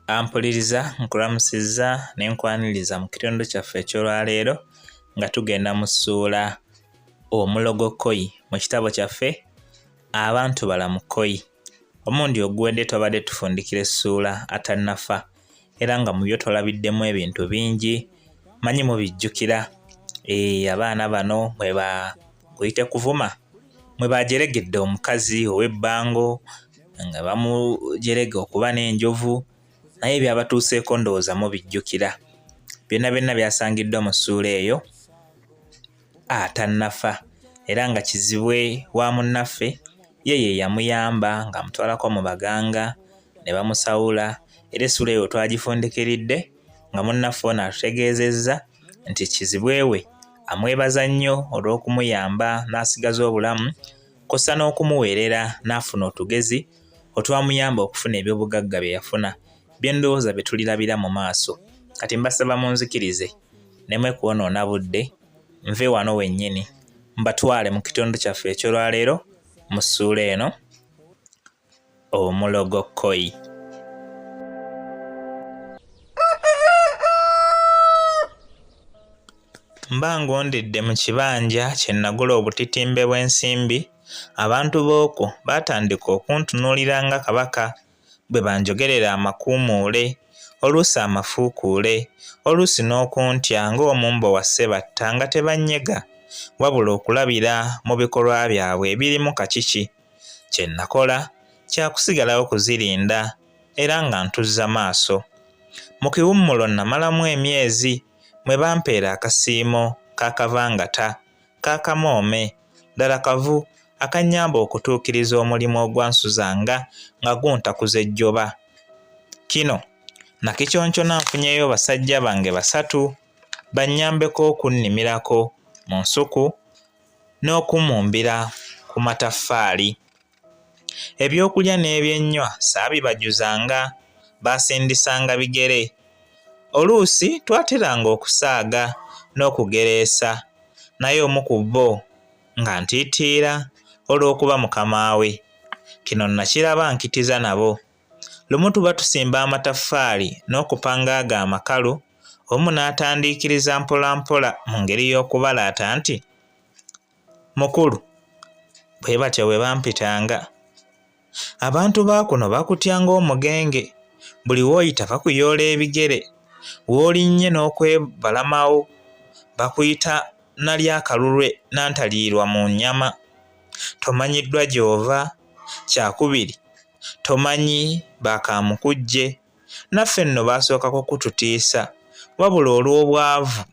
Ampuliriza nkulamusizza ne nkwaniriza mu kitundu kyaffe eky'olwaleero nga tugenda mu ssuula Omulogo Kkoyi mu kitabo kyaffe Abantu Balamu Kkoyi. Omulundi oguwedde twabadde tufundikira essuula Atannafa era nga mu byo twalabiddemu ebintu bingi manyi mubijjukira abaana bano mwe ba kuyite kuvuma mwe bajeregedde omukazi ow'ebbango nga bamujerega okuba n'enjovu naye ebyabatuuseeko ndowooza mubijjukira. Byonna byonna byasangiddwa mu ssuula eyo atannafa era nga kizibwe wa munnaffe ye ye yamuyamba ng'amutwalako mu baganga ne bamusawula era essuula eyo twagifundikiridde nga munnaffe ono atutegeezezza nti kizibwe we amwebaza nnyo olw'okumuyamba n'asigaza obulamu kw'ossa n'okumuweerera n'afuna otugezi otwamuyamba okufuna eby'obugagga bye yafuna bye ndowooza bye tulirabira mu maaso. Kati mbasaba munzikirize nneme kwonoona budde nve wano wennyini mbatwale mu kitundu kyaffe eky'olwaleero mu ssuula eno Omulogo Kkoyi. Mba ngondedde mu kibanja kye nagula obutitimbe bw'ensimbi, abantu b'okwo baatandika okuntunuulira nga Kabaka bwe banjogerera amakuumuule, oluusi amafuukuule, oluusi n'okuntya ng'Omumbowa Ssebatta nga tebannyega wabula okulabira mu bikolwa byabwe ebirimu kakiki. Kye nakola kya kusigalawo kuzirinda era nga ntuzza maaso. Mu kiwummulo namalamu emyezi mwe bampeera akasiimo ka Kavangata ka Kamoome ddala kavu akannyamba okutuukiriza omulimu ogwansuzanga nga guntakuza ejjoba. Kino nakiconcona nfunyeyo basajja bange basatu bannyambeko okunnimirako mu nsuku n'okummumbira ku mataffaali. Ebyokulya n'ebyennywa saabibajuzanga, baasindisanga bigere. Oluusi twateranga okusaaga n'okugereesa naye omu ku bo ng'antiitiira olw'okuba mukama we. Kino nnakiraba nkitiza nabo. Lumu tuba tusimba amataffaali n'okupanga ago amakalu, omu n'atandiikiriza mpolampola mu ngeri y'okubalaata nti, Mukulu, bwe batyo bwe bampitanga. Abantu ba kuno bakutya ng'omugenge, buli w'oyita bakuyoola ebigere, w'olinnye n'okwebalamawo bakuyita nalyakalulwe nantaliirwa mu nnyama. Tomanyiddwa gy'ova, kyakubiri tomanyi ba kaamukujje. Naffe nno baasooka kukututiisa wabula olw'obwavu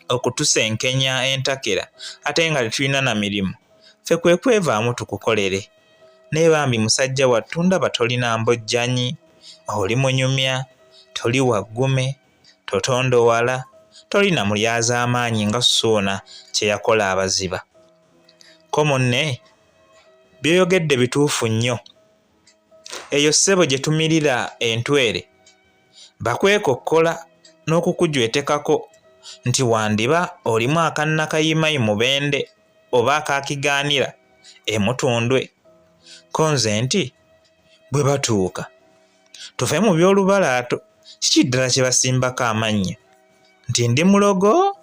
okutusenkenya entakera ate nga tetulina na mirimu ffe kwe kwevaamu tukukolere. Naye bambi musajja wattu ndaba tolina mbojjanyi, oli munyumya, toli waggume, totondowala, toli na mulyazaamaanyi nga Ssuuna kye yakola Abaziba. Ko munne, By'oyogedde bituufu nnyo. Eyo ssebo gye tumirira entwere bakwekokkola n'okukujwetekako nti wandiba olimu aka Nakayimayi Mubende oba aka Kigaanira e Mutundwe. Ko nze nti bwe batuuka tuve mu by'olubalaato kiki ddala kye basimbako amannyo nti ndi mulogo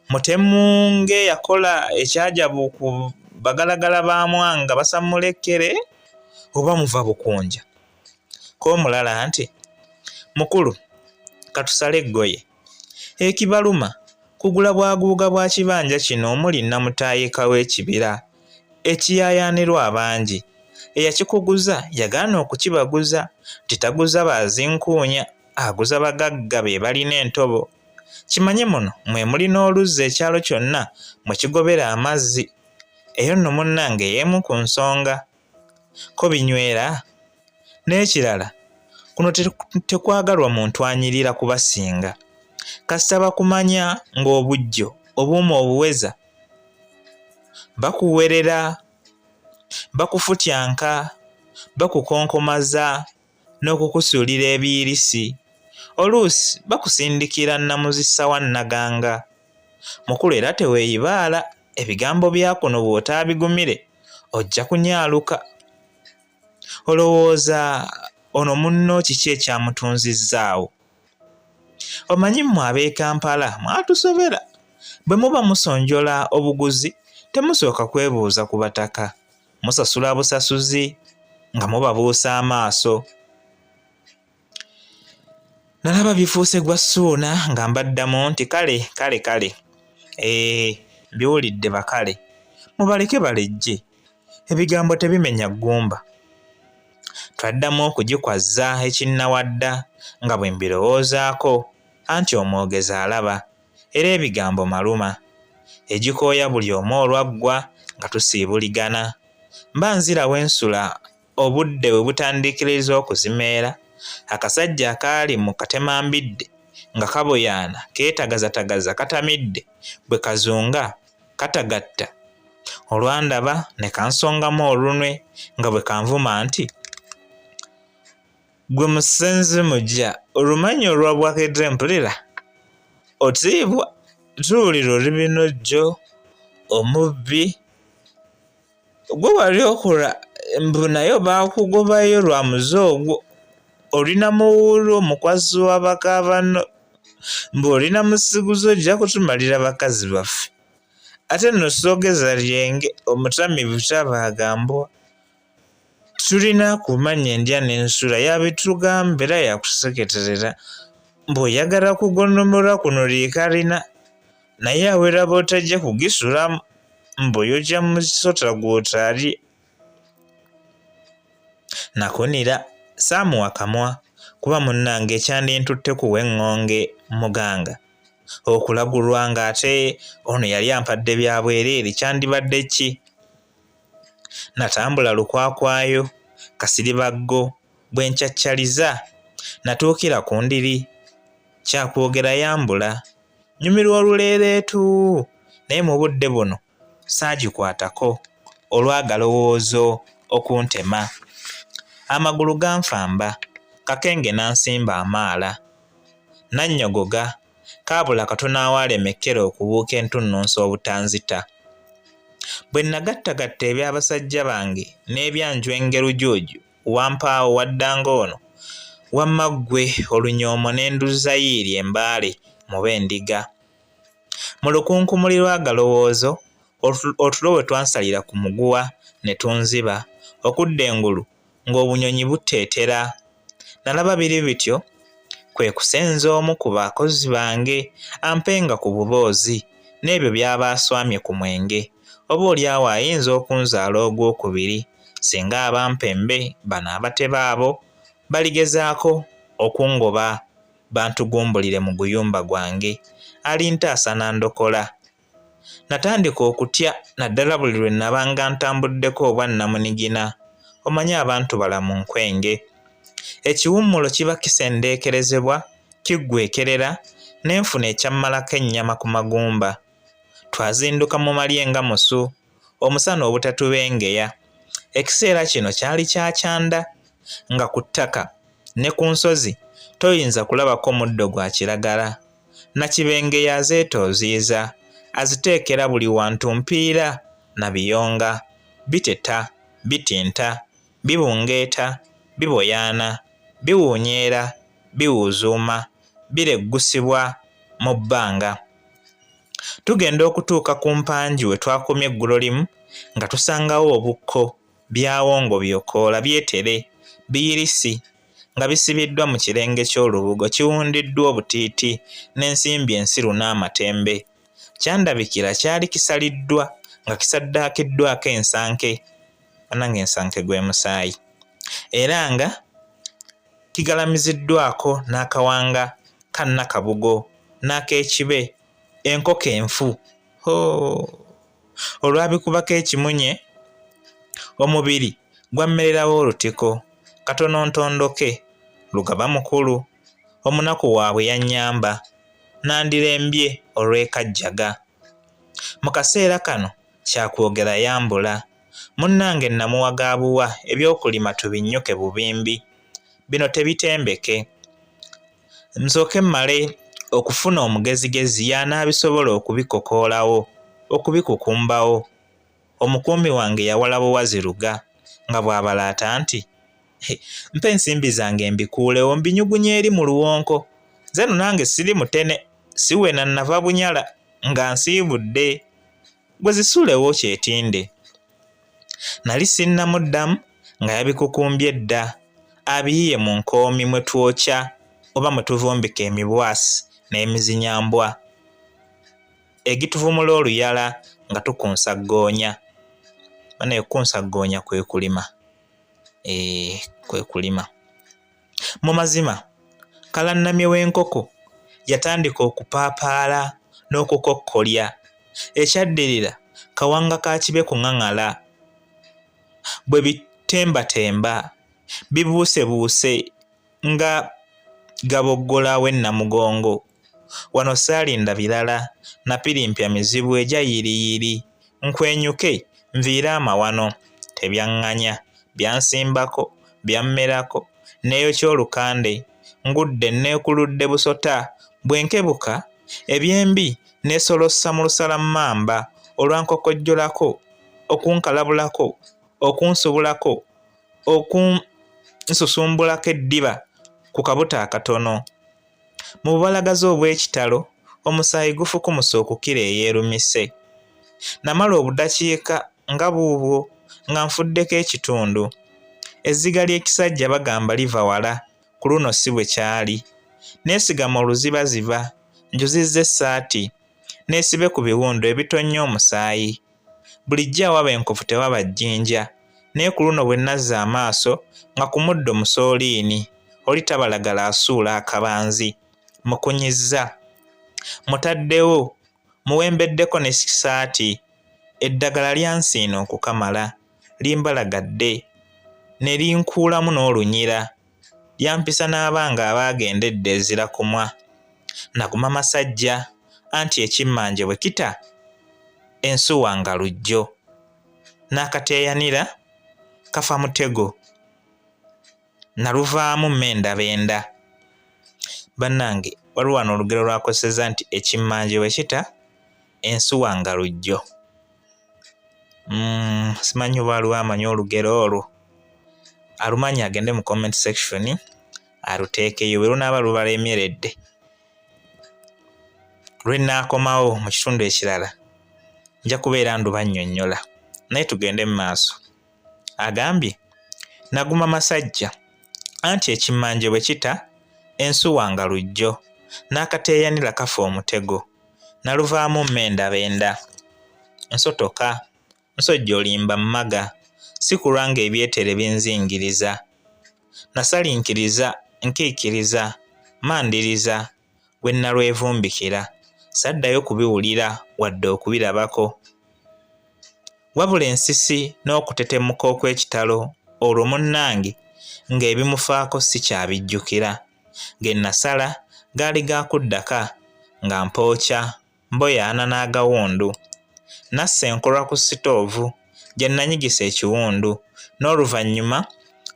mutemu ng'eyakola ekyajabu ku bagalagala ba Mwanga basammula ekkere oba muva Bukunja? Ko omulala nti mukulu katusale eggoye ekibaluma kugula bwaguuga bwa kibanja kino omuli nnamutaayika w'ekibira ekiyaayaanirwa abangi. Eyakikuguza yagaana okukibaguza nti taguza baazinkuunya aguza bagagga be balina entobo. Kimanye muno mwe muli n'oluzzi ekyalo kyonna mwe kigobera amazzi. Eyo nno munnange y'emu ku nsonga. Ko binywera? N'ekirala kuno tekwagalwa muntu anyirira kubasinga. Kasita bakumanya ng'obuggyo obuuma obuweza, bakuwerera, bakufutyanka, bakukonkomaza n'okukusuulira ebiyirisi. Oluusi bakusindikira nnamuzisa wa nnaganga. Mukulu era teweeyibaala, ebigambo bya kuno bw'otaabigumire ojja kunyaaluka. Olowooza Ono munno kiki ekyamutunzizzaawo? Omanyi mmwe ab'e Kampala mwatusobera. Bwe muba musonjola obuguzi temusooka kwebuuza ku bataka. Musasula busasuzi nga mubabuusa amaaso. Nalaba bifuuse gwa Ssuuna nga mbaddamu nti kale kale kale ee mbiwulidde bakale mubaleke balejje ebigambo tebimenya ggumba. Twaddamu okugikwazza ekinnawadda nga bwe mbirowoozaako anti omwogezi alaba era ebigambo maluma. Egikooya buli omu olwaggwa nga tusiibuligana. Mba nzira we nsula Obudde we butandiikiriza okuzimeera, akasajja akaali mu katemambidde nga kaboyaana, keetagazatagaza, katamidde, bwe kazunga, katagatta. Olwandaba ne kansongamu olunwe nga bwe kanvuma nti, Ggwe musenzi mugya, olumanyi olwa Bwakedde mpulira? Otiibwa, tuwulira oli binojjo, omubbi. Gwe wali okola mbu naye baakugobayo lwa muze ogwo oli na muwuulu omukwasi wa baka banno mbu oli na musiguze ojja kutumalira bakazi baffe ate nno soogeza lyenge omutamiivu tabaaga mbwa tulina kumanya endya n'ensula yabitugamba era yakuseketerera mbu oyagala kugonomola kuno liikalina naye awera bw'otajja kugisulamu mbu oyokya musota gw'otalye. Nakunira saamuwa kamwa kuba munnange ekyandintutte ku w'eŋŋonge muganga okulagulwa ng'ate ono yali ampadde bya bwereere kyandibadde ki? Natambula lukwakwayo kasiribaggo bwe ncaccaliza natuukira ku ndiri kyakwogera yambula. Nnyumirwa oluleereetu naye mu budde buno saagikwatako olw'agalowoozo okuntema. Amagulu ganfamba, Kakenge n'ansimba amaala. Nannyogoga, kaabula katono awaalemekera okubuuka entunnunsi obutanzita. Bwe nagattagatta eby'abasajja bange n'ebya Njwengerujuuju Wampaawo waddanga ono, wamma ggwe olunyoomo ne nduzza-yiiri e Mbale mu b'Endiga. Mu lukunkumuli lw'agalowoozo, otulo bwe twansalira ku muguwa ne tunziba, okudda engulu ng'obunyonyi buteetera. Nalaba biri bityo, kwe kusenza omu ku bakozi bange ampenga ku buboozi n'ebyo by'aba aswamye ku mwenge, oboolyawo ayinza okunzaala ogwokubiri. Singa abampa embe bano abateba abo baligezaako okungoba bantugumbulire mu guyumba gwange. Alintaasa n'andokola. Natandika okutya naddala buli lwe nabanga ntambuddeko obwannamunigina. Omanyi abantu balamu nkwenge. Ekiwummulo kiba kisendeekerezebwa kiggweekerera ne nfuna ekyammalako ennyama ku magumba. Twazinduka mu malye nga musu omusana obutatubengeya. Ekiseera kino kyali kya kyanda nga ku ttaka ne ku nsozi toyinza kulabako muddo gwa kiragala. Nakibengeya azeetooziiza, aziteekera buli wantu mpiira na biyonga, biteta, bitinta, bibungeeta, biboyaana, biwuunyeera, biwuuzuuma, bireggusibwa mu bbanga. Tugenda okutuuka ku mpangi we twakomye eggulolimu nga tusangawo obukko, byawongo byokoola byetere, biyirisi nga bisibiddwa mu kirenge ky'olubugo kiwundiddwa obutiiti n'ensimbi ensiru n'amatembe. Kyandabikira kyali kisaliddwa nga kisaddaakiddwako ensanke, bannange ensanke gwe musaayi, era nga kigalamiziddwako n'akawanga ka nnakabugo n'ak'ekibe, enkoko enfu. Hoo! Olwabikubako ekimunye, omubiri gwammererawo olutiko, katono ntondoke. Lugaba mukulu, omunaku waabwe yannyamba, nandirembye olw'e Kajjaga. Mu kaseera kano kyakwogera yambula. Munnange nnamuwa ga buwa eby'okulima tubinnyuke bubimbi. Bino tebitembeke. Nsooke mmale okufuna omugezigezi y'anaabisobola okubikokoolawo, okubikukumbawo. Omukuumi wange yawala buwazi luga nga bw'abalaata nti. Mpa ensimbi zange mbikuulewo mbinyugunye eri mu luwonko. Nze no nange siri mutene, siwena nava bunyala nga nsiibudde. Gwe zisuulewo kyetinde. Nali sinnamuddamu nga yabikukumbye dda, abiyiye mu nkoomi mwe twokya oba mwe tuvumbika emibwasi n'emizinyambwa egituvumula oluyala nga tukunsa ggoonya. Banaye okukunsa ggoonya kwe kulima. Eeh, kwe kulima. Mu mazima, kalannamye w'enkoko yatandika okupaapaala n'okukokkolya. Ekyaddirira kawanga ka kibe kuŋaŋala bwe bitembatemba, bibuusebuuse nga gaboggola w'e Namugongo. Wano saalinda birala, napirimpya mizibu egya yiriyiri nkwenyuke nviire amawano. Tebyaŋŋanya, byansimbako, byammerako, nneeyokya olukande, ngudde nneekuludde busota, bwe nkebuka ebyembi neesolossa mu lusalammamba olwankokojjolako, okunkalabulako, okunsubulako, okunsusumbulako eddiba ku kabuto akatono. Mu bubalagaze obw'ekitalo, omusaayi gufukumuse okukira eyeerumise. Namala obudakiika nga buubwo nga nfuddeko ekitundu. Ezziga ly'ekisajja bagamba liva wala, ku luno si bwe kyali. Neesigama oluzibaziba, njuzizza essaati, neesibe ku biwundu ebitonnya omusaayi. Bulijjo awaba enkovu tewaba jjinja, naye ku luno bwe nazza amaaso nga ku muddo musooliini, oli tabalagala asuula akabanzi. Mukunyizza. Mutaddewo, muwembeddeko n'essaati. Eddagala lyansiina okukamala, limbalagadde, ne linkuulamu n'olunyira. Lyampisa n'abange abaagenda edda ezira kumwa. Naguma masajja anti ekimmanje bwe kita ensuwa nga lujjo. N'akateeyanira kafa mutego. Naluvaamu mmendabenda. Bannange waliwo wano olugero lw'akozesezza nti ekimmanje bwe kita ensuwa nga lujjo. Simanyi oba waliwo amanyi olugero olwo. Alumanyi agende mu comment section aluteekeyo bwe lunaaba lubalemyeredde. Lwe nnaakomawo mu kitundu ekirala nja kubeera ndubannyonnyola. Naye tugende mu maaso. Agambye, Naguma masajja anti ekimmanje bwe kita ensuwa nga lujjo n'akateeyanira kafa omutego. Naluvaamu mmendabenda. Nsotoka, nsojja olimba mmaga, si kulwa ng'ebyetere binzingiriza. Nasalinkiriza, nkiikiriza, mmandiriza, we nnalwevumbikira. Saddayo kubiwulira wadde okubirabako. Wabula ensisi n'okutetemuka okw'ekitalo olwo munnange ng'ebimufaako sikyabijjukira. Ge nnasala gaali ga kuddaka nga mpookya mboyaana n'agawundu. Nassa enkolwa ku sitoovu gye nnanyigisa ekiwundu n'oluvannyuma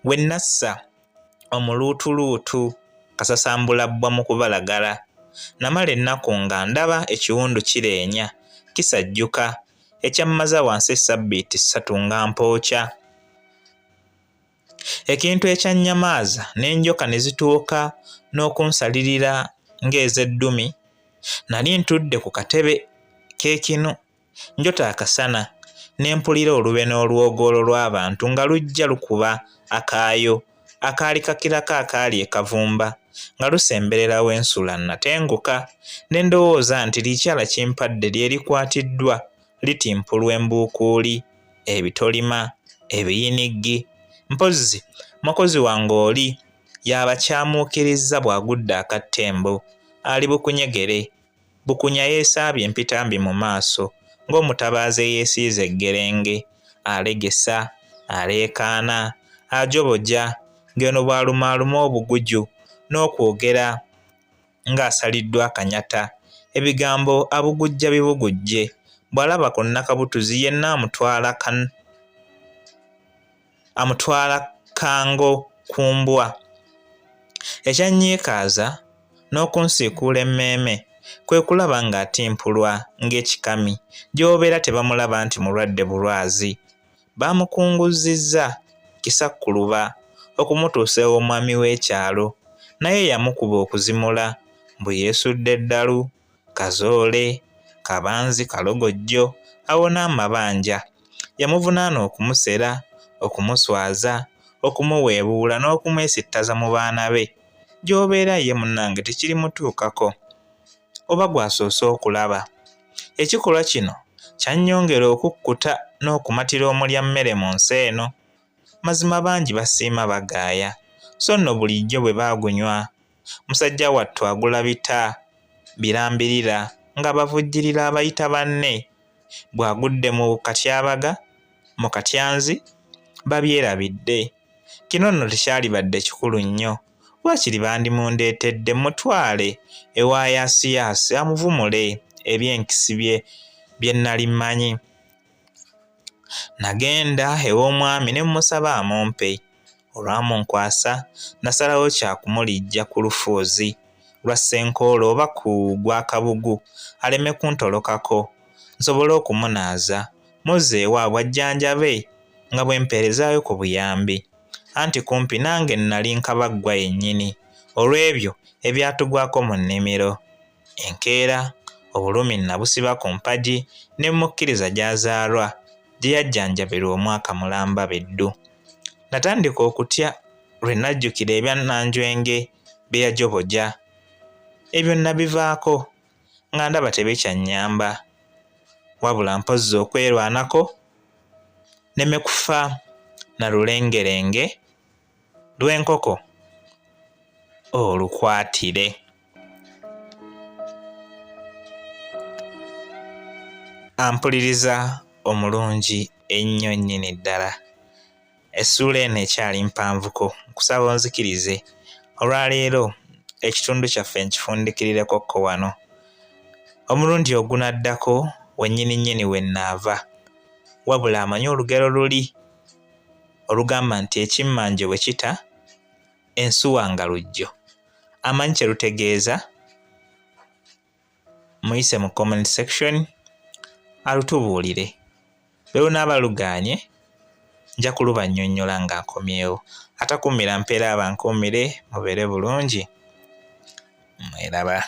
we nnassa omuluutuluutu kasasambulabbwa mu kubalagala. Namala ennaku nga ndaba ekiwundu kireenya, kisajjuka, ekyammaza wansi essabbiiti ssatu nga mpookya. Ekintu ekyannyamaaza n'enjoka ne zituuka n'okunsalirira ng'ez'eddumi, nali ntudde ku katebe k'ekinu njota akasana ne mpulira olube n'olwogoolo lw'abantu nga lujja lukuba akaayo akaali kakirako akaali e Kavumba nga lusemberera we nsula. Natenguka ne ndowooza nti likyala kimpadde lye likwatiddwa litimpulwa embuukuuli, ebitolima, ebiyiniggi. Mpozzi mukozi wange oli y'abakyamuukirizza bw'agudde akattembo ali bukunyegere. Bukunya yeesaabye empitambi mu maaso ng'omutabaazi eyeesiize eggerenge. Alegesa, aleekaana, ajoboja ng'eno bw'alumaaluma obuguju n'okwogera ng'asaliddwa akanyata. Ebigambo abugujja bibugujje. Bw'alaba ku Nakabutuzi yenna amutwala amutwala kango ku mbwa. Ekyanyiikaaza n'okunsiikuula emmeeme kwe kulaba ng'atimpulwa ng'ekikami gy'obeera tebamulaba nti mulwadde bulwazi. Baamukunguzzizza kisakkuluba okumutuusa ew'omwami w'ekyalo naye yamukuba okuzimula mbu yeesudde eddalu, kazoole, kabanzi, kalogojjo awone amabanja. Yamuvunaana okumusera, okumuswaza, okumuweebuula n'okumwesittaza mu baana be. Gy'obeera ye munnange tekirimutuukako oba gw'asoose okulaba. Ekikolwa kino kyannyongera okukkuta n'okumatira omulyammere mu nsi eno. Mazima bangi basiima bagaaya, so nno bulijjo bwe bagunywa, musajja wattu agula bita birambirira ng'abavujjirira abayita banne. Bw'agudde mu katyabaga, mu katyanzi, babyerabidde. Kino nno tekyalibadde kikulu nnyo, waakiri bandimundeetedde mmutwale ewa Yaasiyaasi amuvumule eby'enkisi bye bye nnali mmanyi. Nagenda ew'omwami ne mmusaba amumpe. Olwamunkwasa nasalawo kya kumulijja ku lufuuzi lwa Ssenkoola oba ku gwa Kabugu aleme kuntolokako nsobole okumunaaza muzze ewaabwe ajjanjabe nga bwe mpeerezaayo ku buyambi. Anti kumpi nange nnali nkabaggwa yennyini olw'ebyo ebyatugwako mu nnimiro. Enkeera obulumi nnabusiba ku mpagi ne mmukkiriza gy'azaalwa gye yajjanjabirwa omwaka mulamba be ddu. Natandika okutya lwe najjukira ebya Nanjwenge bye yajoboja. Ebyo nnabivaako nga ndaba tebikyannyamba wabula mpozzi okwerwanako nneme kufa na lulengerenge lw'enkoko olukwatire. Ampuliriza omulungi ennyo nnyini ddala. Essuula eno ekyali mpanvuko, nkusaba onzikirize olwaleero ekitundu kyaffe nkifundikirireko ko wano. Omulundi ogunaddako wennyini nnyini we nnaava. Wabula amanyi olugero luli olugamba nti ekimmanje bwe kita ensuwa nga lujjo. Amanyi kye lutegeeza? Muyise mu comment section alutubuulire. Bwe lunaaba lugaanye nja kulubannyonnyola nga nkomyewo. Atakuumira mpeera abankuumire, mubeere bulungi, mweraba.